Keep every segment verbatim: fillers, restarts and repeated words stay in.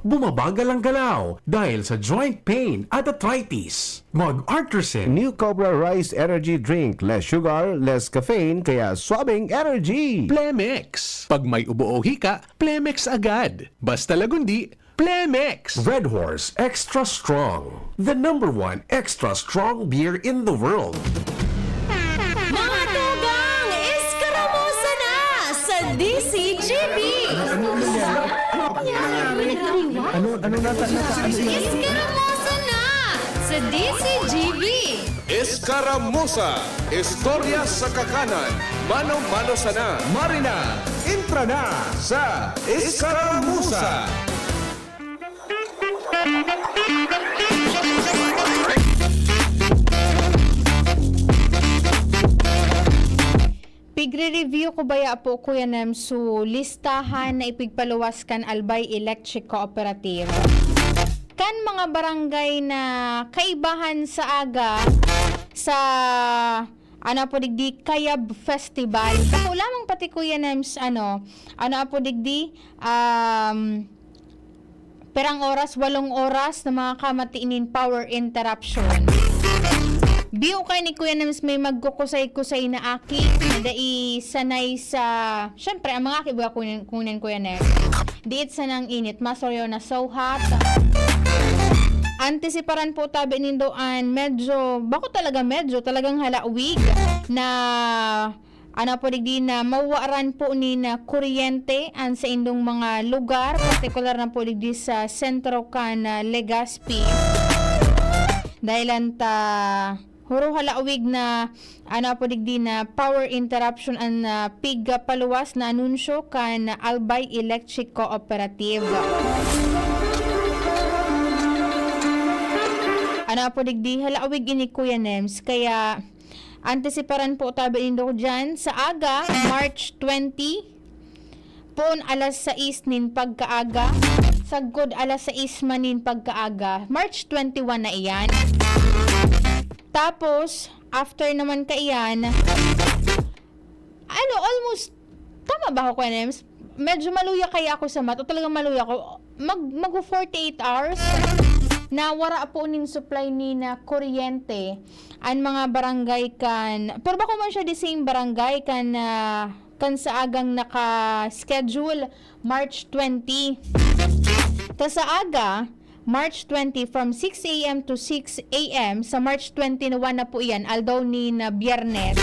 Bumabagal ang galaw dahil sa joint pain at arthritis. Mag-Artresin. New Cobra Rice Energy Drink. Less sugar, less caffeine, kaya swabing energy. Plemex. Pag may ubo o hika, Plemex agad. Basta lagundi, Plemex. Red Horse Extra Strong. The number one extra strong beer in the world. Mga tugang, eskaramusa na sa D C G B! Ano, ano nata, nata, ano yan? Eskaramusa na sa D C G B! Eskaramusa, istorya sa kakanan, mano-mano sana. Marina, entra na sa Eskaramusa! Pigre-review ko baya po, Kuya Nem, so listahan na ipigpaluwas kan Albay Electric Cooperative. Kan mga barangay na kaibahan sa aga sa, ano po digdi, Kayab Festival. Ako lamang pati, Kuya Nems, ano, ano po digdi, um, perang oras, walong oras na mga kamati nin power interruption. Biyo kay ni Kuya Nems may magkukusay-kusay na aki, na dai sanay sa, syempre, ang mga aki, baga kunin, kunin Kuya Nems. Diit sa nang init, masoryo na so hot. Antisiparan po tabi nindo an medyo, bako talaga medyo, talagang halawig na, ano po digdi, na mawaran po nin kuryente an saindong mga lugar, partikular na po digdi sa sentro kan, ah, Legazpi. Dahil an ta huro halawig na, ano po digdi, na power interruption an, ah, pigpaluwas na anunsyo kan Albay Electric Cooperative. Ano po digdi, halawig ini, Kuya Nems, kaya antisiparan po tabi nindo dyan sa aga, March twenty, poon alas sais nin pagkaaga, sagkod alas sais man nin pagkaaga, March twenty-one na iyan. Tapos, after naman kaiyan, ano, almost, tama ba ako, Kuya Nems? Medyo maluya kaya ako sa math, o talagang maluya ako. Mag, mag forty-eight hours na wara po nin supply ni na kuryente an mga barangay kan, pero bako man siya the same barangay kan, ah, kan sa agang naka-schedule, March twenty. Ta sa aga, March twenty, from six a m to six a m, sa March twenty-one na po iyan, aldaw nin, ah, Biyernes,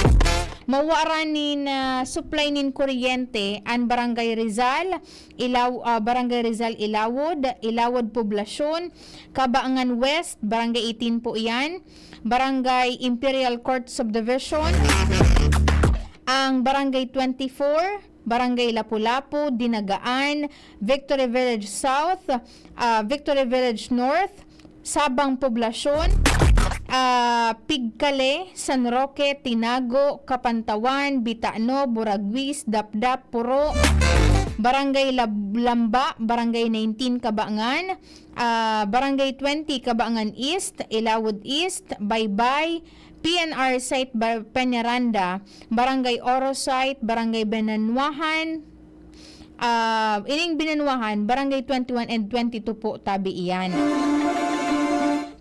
mawaran nin, ah, supply nin kuryente an Barangay Rizal, Ilaw-, ah, Barangay Rizal Ilawod, Ilawod Poblasyon, Cabangan West, Barangay eighteen po iyan, Barangay Imperial Court Subdivision, ang Barangay twenty-four, Barangay Lapu-Lapu, Dinagaan, Victory Village South, ah, Victory Village North, Sabang Poblasyon, ah, Pigkale, San Roque, Tinago, Kapantawan, Bitano, Buraguis, Dapdap, Puro, Barangay Lab-, Lamba, Barangay nineteen, Cabangan, ah, Barangay twenty, Cabangan East, Ilawod East, Baybay, P N R Site Bar-, Peñaranda, Barangay Oro Site, Barangay Binanuahan, ah, ining Binanuahan, Barangay twenty-one and twenty-two po, tabi iyan.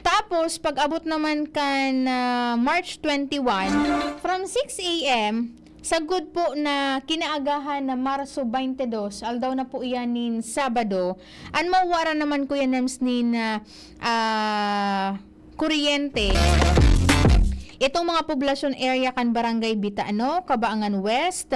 Tapos, pag-abot naman kan, ah, March twenty-one, from six a m, sagkod po na kinaagahan na Marso twenty-two, aldaw na po iyan nin Sabado, an mawaran naman, Kuya Nems, nin, ah, ah, kuryente. Itong mga poblasyon area kan Barangay Bitano, Cabangan West,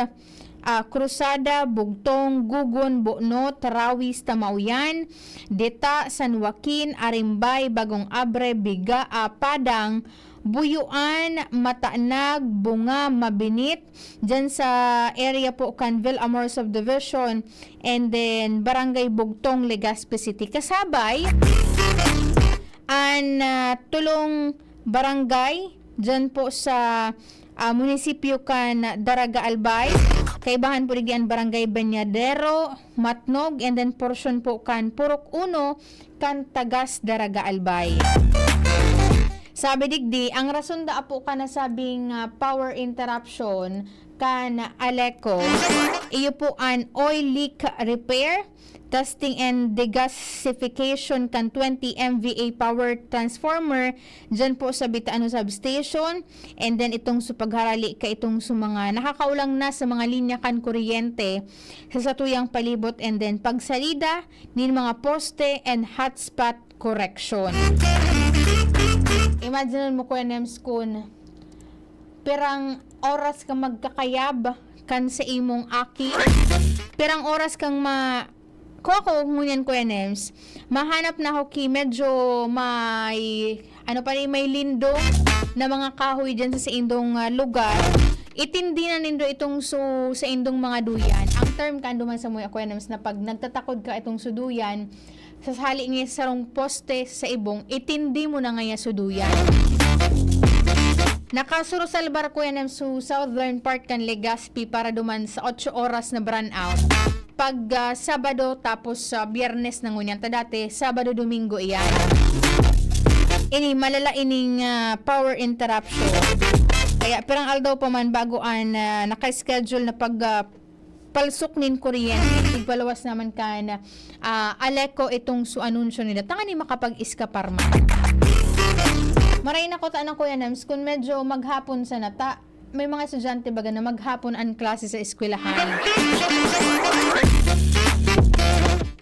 ah, Cruzada, Bugtong, Gugon, Bonot, Rawis, Tamauyan, Deta, San Joaquin, Arimbay, Bagong Abre, Biga, ah, Padang, Buyuan, Matanag, Bunga, Mabinit, dyan sa area po kan Villamor Subdivision, and then Barangay Bugtong, Legazpi City. Kasabay, an, ah, tulong barangay dyan po sa, ah, munisipyo kan Daraga Albay. Kaibahan po digdi an Barangay Bañadero, Matnog, and then portion po kan Purok Uno kan Tagas, Daraga Albay. Sabi digdi, ang rason daa po kan nasabing, ah, power interruption kan Aleco. Iyo po an oil leak repair, testing and degasification kan twenty M V A power transformer diyan po sa Bitaano Substation. And then itong sa pagharali ka itong sa mga nakakaulang na sa mga linya kan kuryente sa satuyang palibot, and then pagsalida nin mga poste and hotspot correction. Imagine mo, Kuya Nems, kun pirang oras ka magkakayab kan sa imong aki, pirang oras kang ma-, kung ako ngunyan, Kuya Nems, mahanap na ako ki medyo may, ano pa rin, may lindo na mga kahoy dyan sa, sa indong, ah, lugar. Itindi na nindo itong su-, sa indong mga duyan. Ang term kan duman sa muya, Kuya Nems, na pag nagtatakod ka itong suduyan, sa hali niya sa sarong poste sa ibong, itindi mo na ngaya suduyan. Nakasurusalbar, Kuya Nems, su southern part kan Legazpi para duman sa otso oras na brownout. Pag, ah, Sabado tapos sa Biyernes na ngunyan. Ta dati, Sabado, Domingo iyan. Ini, malala ining, ah, power interruption. Kaya pirang aldaw pa man bago an, ah, naka-schedule na pag, ah, palsok nin kuryente, igpaluwas naman kan, ah, Aleco itong su anunsyo nila. Tanganing makapag-iskapar man. Maray na ko ta na, Kuya Nems, kung medyo maghapon sa nata, may mga estudyante baga na maghapon an klase sa eskwelahan.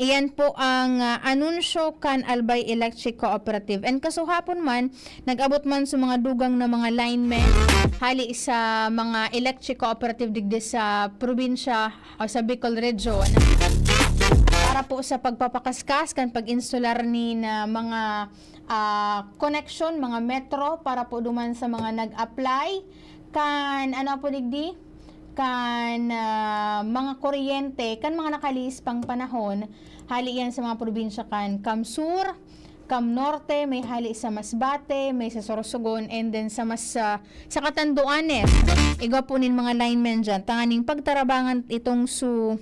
Iyan po ang, ah, anunsyo kan Albay Electric Cooperative. And kasuhapon man, nag-abot man sa mga dugang na mga linemen hali sa mga electric cooperative digdi sa probinsya o sa Bicol Region para po sa pagpapakaskas kan pag-instalar ni na mga, ah, koneksyon, mga metro para po duman sa mga nag-apply kan, ano po digdi, kan, ah, mga kuryente, kan mga nakalihis pang panahon, hali yan sa mga probinsya kan CamSur, CamNorte, may hali sa Masbate, may sa Sorsogon, and then sa mas, ah, sa Catanduanes. Igwa po nin mga linemen dyan. Tanganing pagtarabangan itong su-,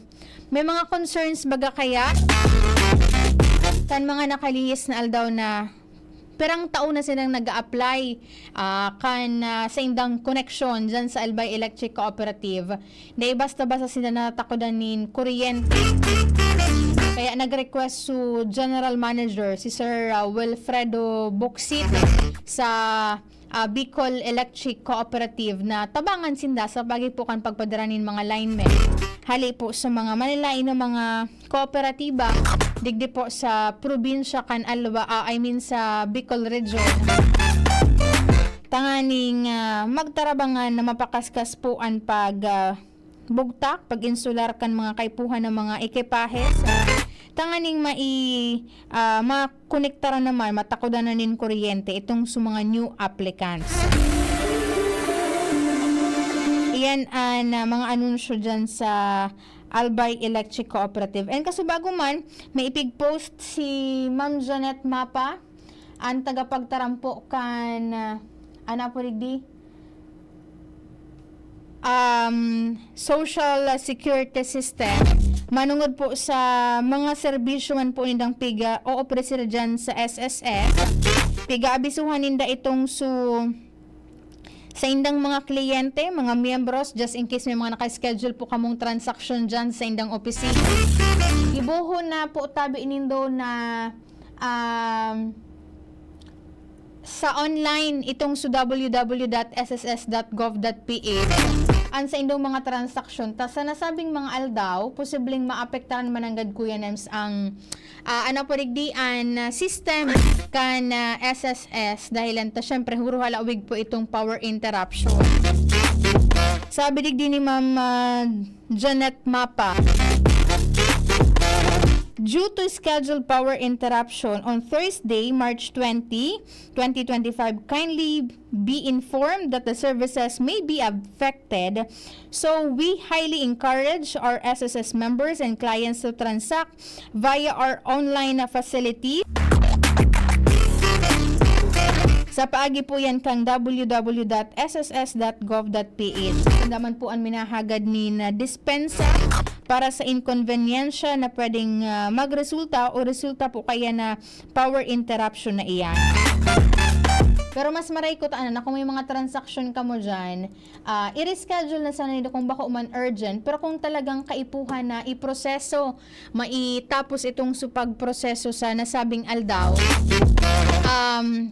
may mga concerns baga kaya kan mga nakalihis na aldaw na pirang taon na silang nag-a-apply, ah, kan, ah, saindang koneksyon dyan sa Albay Electric Cooperative. Dai basta-basta sila natakodan nin kuryente. Kaya nag-request su General Manager, si Sir, ah, Wilfredo Bocsit sa, ah, Bicol Electric Cooperative na tabangan sinda sa pagi po kan pagpadara nin mga linemen. Hali po sa mga manlaen na mga kooperatiba digdi po sa probinsya kan Alba, ah, I mean sa Bicol Region. Tanganing, ah, magtarabangan na mapakaskas po an pag, ah, bugtak, pag-insular kan mga kaipuhan ng mga ekipahes. Tanganing mai-, ah, makonektaran naman, matakodan na nin kuryente itong sa mga new applicants. Iyan an, ah, mga anunsyo dyan sa Albay Electric Cooperative. And kasubago man, may ipig-post si Ma'am Janet Mapa, ang tagapagtarampo kan, ah, ano po digdi? Um, social security system. Manungod po sa mga serbisyo man po nindang piga-ooprisir dyan sa S S S, piga-abisuhan ninda itong su-, sa indang mga kliyente, mga miyembros, just in case may mga naka-schedule po kamong transaksyon dyan sa indang opisina. Gibohon na po tabi nindo na, um, sa online itong su W W W dot S S S dot gov dot P H. Ang sa indong mga transaksyon, ta sa nasabing mga aldaw, posibleng maapektaran mananggad, Kuya Nems, ang, ah, ano po digdi, an, ah, system kan, ah, S S S dahilan ta, syempre, huro halawig po itong power interruption. Sabi digdi ni Ma'am, ah, Janet Mapa. Due to scheduled power interruption on Thursday, March twenty, twenty twenty-five, kindly be informed that the services may be affected. So, we highly encourage our S S S members and clients to transact via our online facility. Sa paagi po yan kang W W W dot S S S dot gov dot P H. Daman po ang minahagad ni na dispensa para sa inkonbeniyensya na pwedeng, ah, magresulta o resulta po kaya na power interruption na iyan. Pero mas maray ko ta, ano, na kung may mga transaksyon kamo dyan, ah, i-reschedule na sana nindo kung bako man urgent. Pero kung talagang kaipuhan na iproseso, maitapos itong su pagproseso sa nasabing aldaw, um,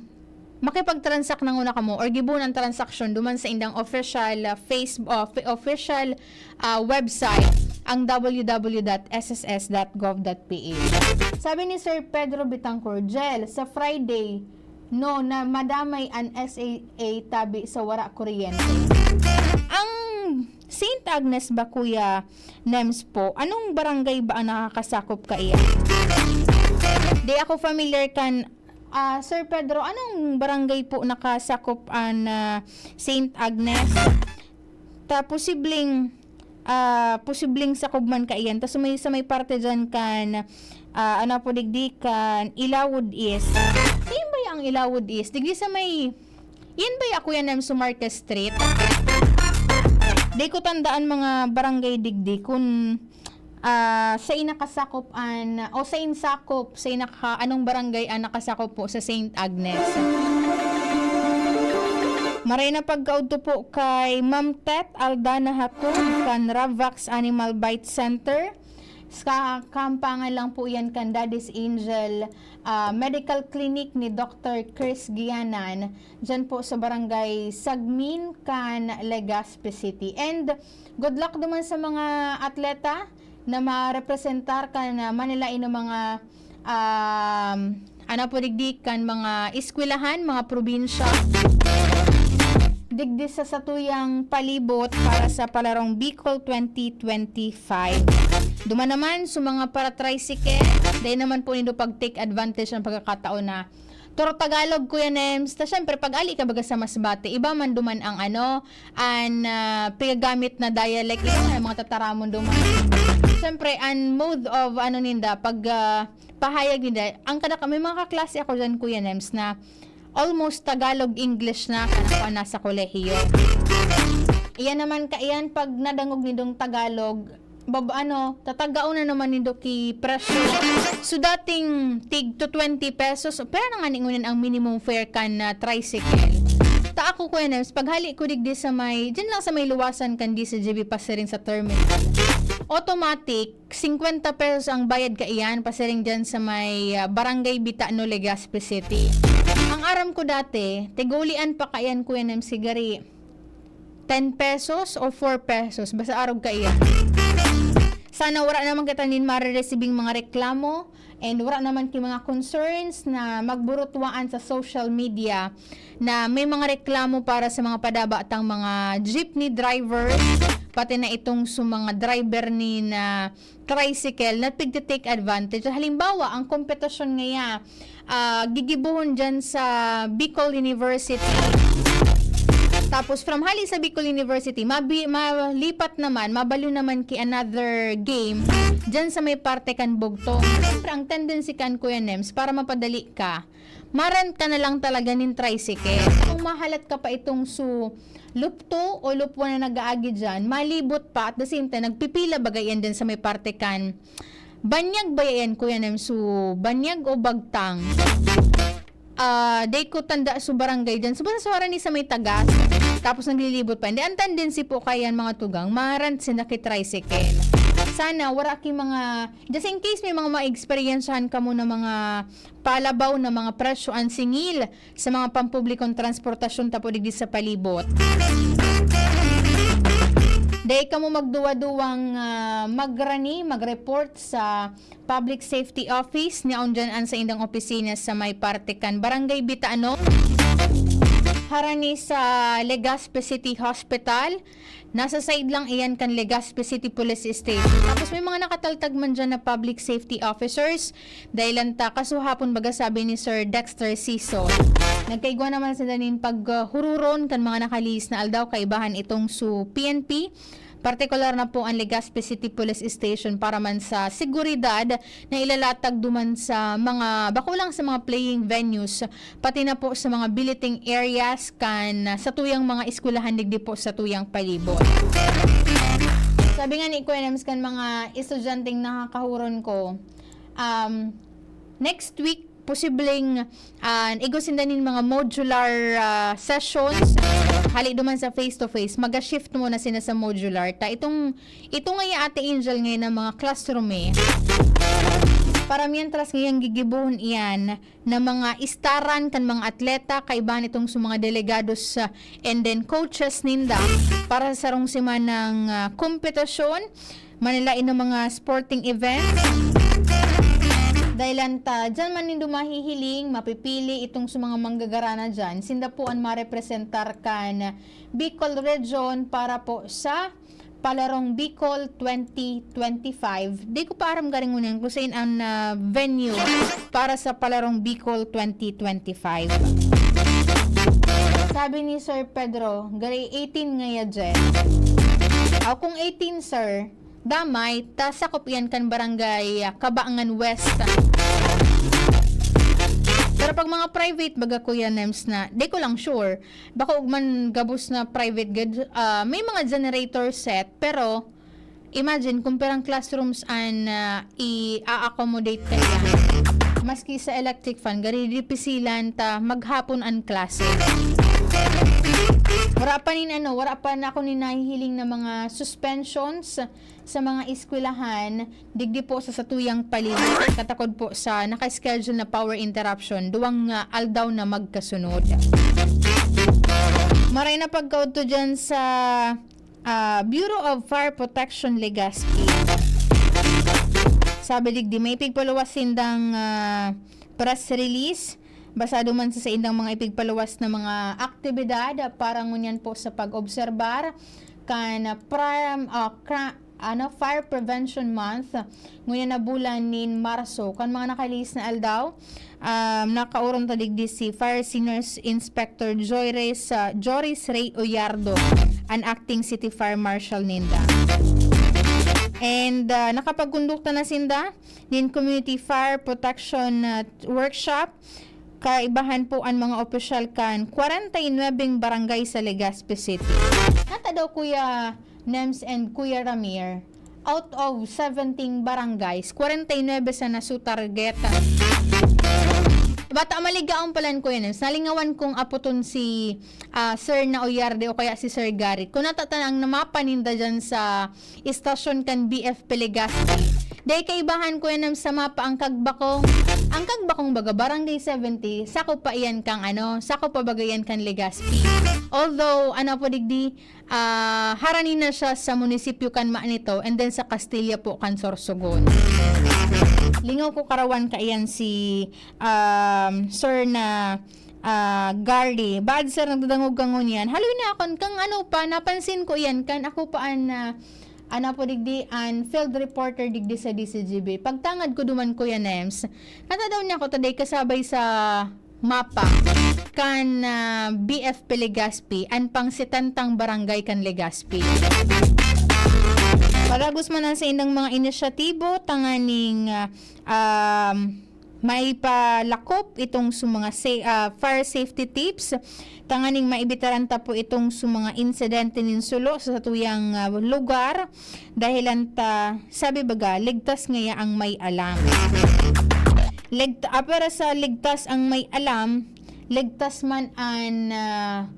makipag-transact na nguna kamo or gibohon ang transaksyon duman sa indang official, ah, face-, ah, official, ah, website, ang w w w dot s s s dot gov dot p h. Sabi ni Sir Pedro Bitancor, Jel, sa Friday, no, na madamay an S A A tabi sa wara kuryente. Ang Saint Agnes ba, Kuya Nems po? Anong barangay ba ang nakakasakop kaiyan? Di ako familiar kan, ah, Sir Pedro, anong barangay po nakasakop an, ah, Saint Agnes? Ta posibleng, ah, posibleng sakob man kaiyan. Ta sa may, sa may parte diyan kan, ah, ano po digdi, kan Ilawod East. Saan ba ang Ilawod East? Digdi sa may, yan ba ya, Kuya Nems, sa Marquez Street? Di ko tandaan mga barangay digdi kun, ah, sa inakasakop an, o sa insakop, sa inaka-, anong barangay ang nakasakop po sa Saint Agnes. Maray na pagkaudto po kay Ma'am Tet Aldana Hakod kan Ravax Animal Bite Center. Sa Kampangan lang po yan kan Daddy's Angel, ah, Medical Clinic ni Doctor Chris Gianan, dyan po sa Barangay Sagmin kan Legazpi City. And good luck duman sa mga atleta na marepresentar kan, ah, Manila, ino mga, um, ano po digdi, kan mga eskwelahan, mga probinsya. Digdi sa satuyang palibot para sa Palarong Bicol twenty twenty-five. Duman naman sa mga para-tricycle, dai naman po nindo pag-take advantage ang pagkakataon na Toro Tagalog, Kuya Nems. Ta, syempre, pag ali ka baga sa Masbate, iba man duman ang ano, an, ah, pigagamit na dialect, iba man ang mga tataramon duman. Syempre, an mode of, ano ninda, pag, ah, pahayag ninda, ang kada, may mga kaklase ako dyan, Kuya Nems, na almost Tagalog English na kan ako nasa kolehiyo. Iyan naman kaiyan, pag nadangog nindong Tagalog, bab-, ano, tatagaon na naman nindo ki presyo. So, dating tig to twenty pesos, pera na nga ni ngunyan ang minimum fare kan, ah, tricycle. Ta ako, Kuya Nems, paghali ko digdi sa may, dyan lang sa may luwasan kan D C G B pasiring sa terminal. Automatic, singkwenta pesos ang bayad kaiyan, pasiring dyan sa may, ah, Barangay Bitano, Legazpi City. Ang aram ko dati, tig-ulian pa kaiyan, Kuya Nems, si gari ten pesos o four pesos, basta arog kaiyan. Sana wala naman kita nin mareresibing mga reklamo and wala naman ki mga concerns na magburutuaan sa social media na may mga reklamo para sa mga padaba tang mga jeepney drivers, pati na itong sa mga driver ni na tricycle na pigti-take advantage. Halimbawa, ang kompetisyon ngaya, ah, gigibohon dyan sa Bicol University. Tapos, from hali sa Bicol University, mabi-, malipat naman, mabalo naman ki another game dyan sa may parte kan Bugtong. Siyempre, ang tendency kan Kuya Nems, para mapadali ka, ma-rent ka na lang talaga nin tricycle. Kung mahalat ka pa itong su loop two o loop one na nag-aagi dyan, malibot pa, at the same time, nagpipila baga yan dyan sa may parte kan Banyag ba yan, Kuya Nems? Banyag o Bagtang? Ah, dai ko tanda su barangay dyan. So, basta sa harani sa may tagas, tapos naglilibot pa. Hindi, ang tendency po kaya yan, mga tugang, ma-rent sinda ki tricycle. Sana, wala ki mga, just in case may mga ma-experiencehan kamo na mga palabaw na mga presyo an singil sa mga pampublikong transportasyon tapo digdi sa palibot. Dai kamo magduwa-duwang, ah, magrani, mag-report sa Public Safety Office. Niyaon dyan an saindang opisina sa may parte kan Barangay Bitano, harani sa Legazpi City Hospital. Nasa side lang iyan kan Legazpi City Police Station. Tapos may mga nakataltag man dyan na public safety officers. Dahil lang ta, kasuhapon baga sabi ni Sir Dexter Sison, nagkaigwa naman sila nin paghururon kan mga nakalihis na aldaw, kaibahan itong su P N P. Partikular na po ang Legazpi City Police Station para man sa seguridad na ilalatag duman sa mga, bako lang sa mga playing venues, pati na po sa mga billeting areas kan satuyang mga eskwelahan digdi po satuyang palibot. Sabi nga ni Kuya Nems kan mga estudyanteng nakakahuron ko, um, next week, posibleng, ah, igwa sinda nin mga modular, ah, sessions, hali duman sa face-to-face, maga-shift muna sila sa modular. Ta itong, ito nga ya Ate Angel ngayon ng mga classroom eh. Para mientras ngayang gigibohon iyan na mga istaran kan mga atleta, kaibahan itong sa mga delegados, ah, and then coaches ninda para sa sarong semanang, ah, kompetisyon, manilain ng mga sporting events. Dahilan ta, dyan man nindo mahihiling, mapipili itong sa mga manggagara na dyan. Sinda po ang marepresentar kan Bicol Region para po sa Palarong Bicol twenty twenty-five. Di ko pa aram garing ngunyan kung saan ang, ah, venue para sa Palarong Bicol twenty twenty-five. Sabi ni Sir Pedro, gari eighteen ngaya, Jen. Aw, kung eighteen, sir, damay, ta sakop iyan kan barangay, ah, Cabangan West. Pero pag mga private, baga, Kuya Nems, na, di ko lang sure. Bako man gabos na private gud, ah, may mga generator set, pero imagine kung pirang classrooms an, ah, i-a-accommodate kaiyan. Maski sa electric fan, gari dipisilan ta maghapon an klase. Wara pa nin ano, wara pa na ako nin nahihiling na mga suspensions sa mga eskwelahan, digdi po sa satuyang paligid, katakod po sa naka-schedule na power interruption, duwang, ah, aldaw na magkasunod. Maray na pagkaudto dyan sa, ah, Bureau of Fire Protection Legazpi. Sabi digdi, may pigpaluwas sindang, ah, press release basado man sa saindang mga ipigpaluwas na mga aktibidad para ngunyan po sa pag-obserbar kan prim-, ah, cra-, ano, Fire Prevention Month, ngunyan na bulan nin Marso. Kan mga nakalihis na aldaw, um, nakaoron ta digdi si Fire Senior Inspector Joyres, ah, Joris Ray Oyardo, an acting city fire marshal ninda. And, ah, nakapagkondukta na sinda nin Community Fire Protection, ah, Workshop. Kaibahan po an mga opisyal kan kwarenta y nuebe barangay sa Legazpi City. Nata daw, Kuya Nems and Kuya Ramir, out of seventeen barangays, kwarenta y nuebe sana su target. Bata maligaon palan, Kuya Nems. Nalingawan kong aputon si, ah, Sir Naoyarde o kaya si Sir Gary. Kung natatan ang namapa ninda dyan sa istasyon kan B F P Legazpi. Dahil kaibahan ko yan sa mapa ang Kagbakong. Ang Kagbakong baga, Barangay seventy, sakop pa iyan kang ano, sakop pa baga yan kan Legazpi. Although, ano po digdi, ah, harani na siya sa munisipyo kan Manito and then sa Castilla po kan Sorsogon. Lingaw ko karawan kaiyan si, um, Sir na, ah, Gary. Bad, sir, nagdadangog ka ngunyan. Haloy na akon, kang ano pa, napansin ko iyan, kan ako pa an, ah, ano po digdi, an field reporter digdi sa D C G B. Pagtangad ko duman, Kuya Nems, natadaw niya ako today kasabay sa mapa kan, ah, B F P Legazpi, an pang setenta barangay kan Legazpi. Paragos man ang sa indang mga inisyatibo, tanganing, ah, um, maipalakop itong sa mga sa-, ah, fire safety tips, tanganing maibitaran ta po itong sa mga insidente nin sulo sa satuyang, ah, lugar, dahilan ta, sabi baga, ligtas ngaya ang may alam. Ligta-, ah, pero sa ligtas ang may alam, ligtas man an, ah,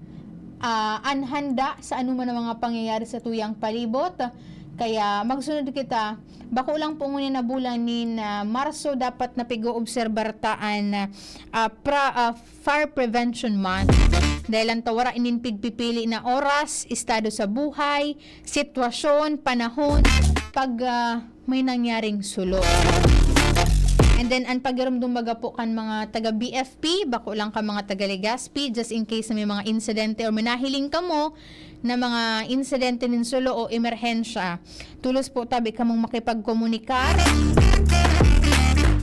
ah, an handa sa anuman na mga pangyayari sa tuyang palibot. Kaya magsunod kita, bako lang po ngunyan na bulan nin, ah, Marso, dapat na pig-oobserbar ta an, ah, pra-, ah, Fire Prevention Month. Dahil ang tawara inin pigpipili na oras, estado sa buhay, sitwasyon, panahon, pag, ah, may nangyaring sulo. And then, an pagirumdum baga po kan mga taga B F P, bako lang ka mga taga Legazpi, just in case na may mga insidente or may nahiling kamo na mga insidente nin sulo o emerhensya, tulos po tabi kamong makipagkomunikar,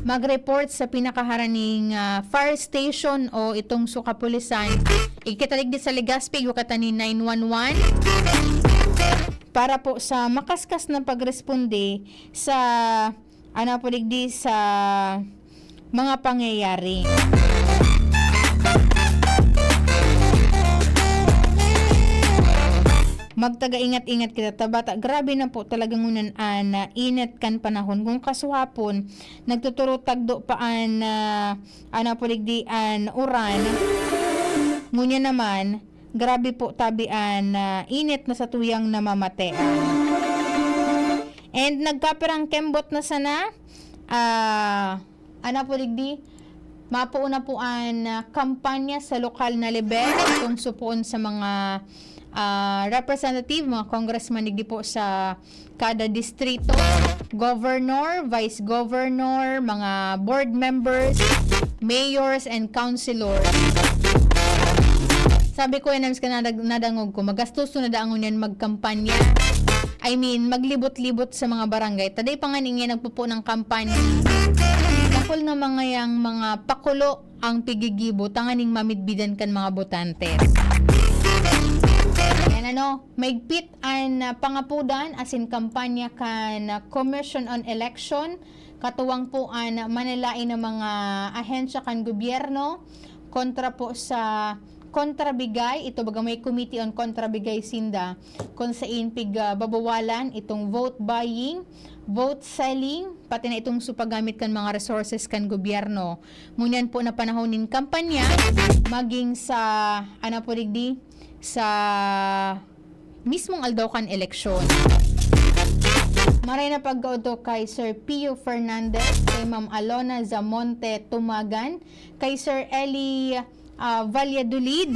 mag-report sa pinakaharaning, ah, fire station o itong sukapulisan. Ikitalig di sa Legazpi, igwa kata ni nine one one. Para po sa makaskas na pagresponde sa, ano po digdi, sa mga pangyayari. Magtaga-ingat-ingat kita ta bata. Grabe na po talaga ngunyan an, ah, init kan panahon. Kung kasuhapon, nagtuturo tagdo pa an, ah, ano po digdi, an uran. Ngunyan naman, grabe po tabi an, ah, init na satuyang namamatean. And nagkapirang kembot na sana, ah, ano po digdi, mapoon na po an, ah, kampanya sa lokal na level, kung supoon sa mga, ah, representative, mga congressman digdi po sa kada distrito, governor, vice governor, mga board members, mayors, and councilors. Sabi ko, yan ang nadag-, nadangog ko, magastoso na daangon yan magkampanya. I mean, maglibot-libot sa mga barangay. Taday pa nga ninyo nagpupo ng kampanya. Dakul na mga yang mga pakulo ang pigigibo tanganing mamidbidan kan mga botante. Yan ano, maigpit an, ah, pangapudan asin kampanya kan, ah, Commission on Election, katuwang po an manalain na mga ahensya kan gobyerno kontra po sa kontrabigay. Ito baga may committee on kontrabigay sinda, kung sain pig, ah, babawalan itong vote buying, vote selling, pati na itong supagamit kan mga resources kan gobyerno. Ngunyan po na panahon nin kampanya, maging sa, ano po digdi, sa mismong aldaw kan eleksyon. Maray na pagkaudto kay Sir Pio Fernandez, kay Ma'am Alona Zamonte Tumagan, kay Sir Eli, ah, Valladolid,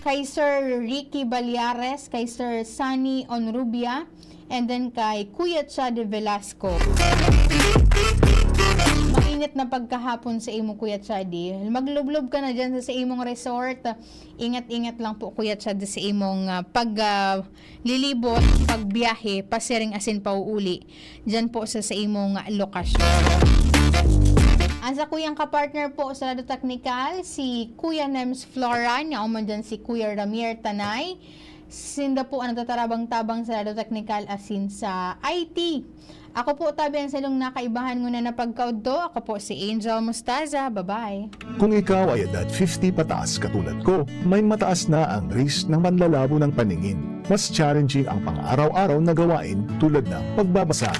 kay Sir Ricky Balyares, kay Sir Sunny Onrubia, and then kay Kuya Chad Velasco. Mainit na pagkahapon sa imo, Kuya Chad, eh. Maglublob ka na dyan sa, sa imong resort. Ingat-ingat lang po, Kuya Chad, sa imong, ah, pag, ah, lilibot, pagbiyahe, pasiring asin pauuli. Diyan po sa, sa imong lokasyon. Ang sa kuyang kapartner po sa Lado Teknikal, si Kuya Nems Flora, niya man dyan si Kuya Ramier Tanay. Sinda po ang nagtatarabang-tabang sa Lado Teknikal asin sa I T. Ako po tabi ang salong nakaibahan nguna na pagkaudto. Ako po si Angel Mostaza. Bye-bye. Kung ikaw ay edad fifty pataas katulad ko, may mataas na ang risk ng panlalabo ng paningin. Mas challenging ang pang-araw-araw na gawain tulad ng pagbabasa,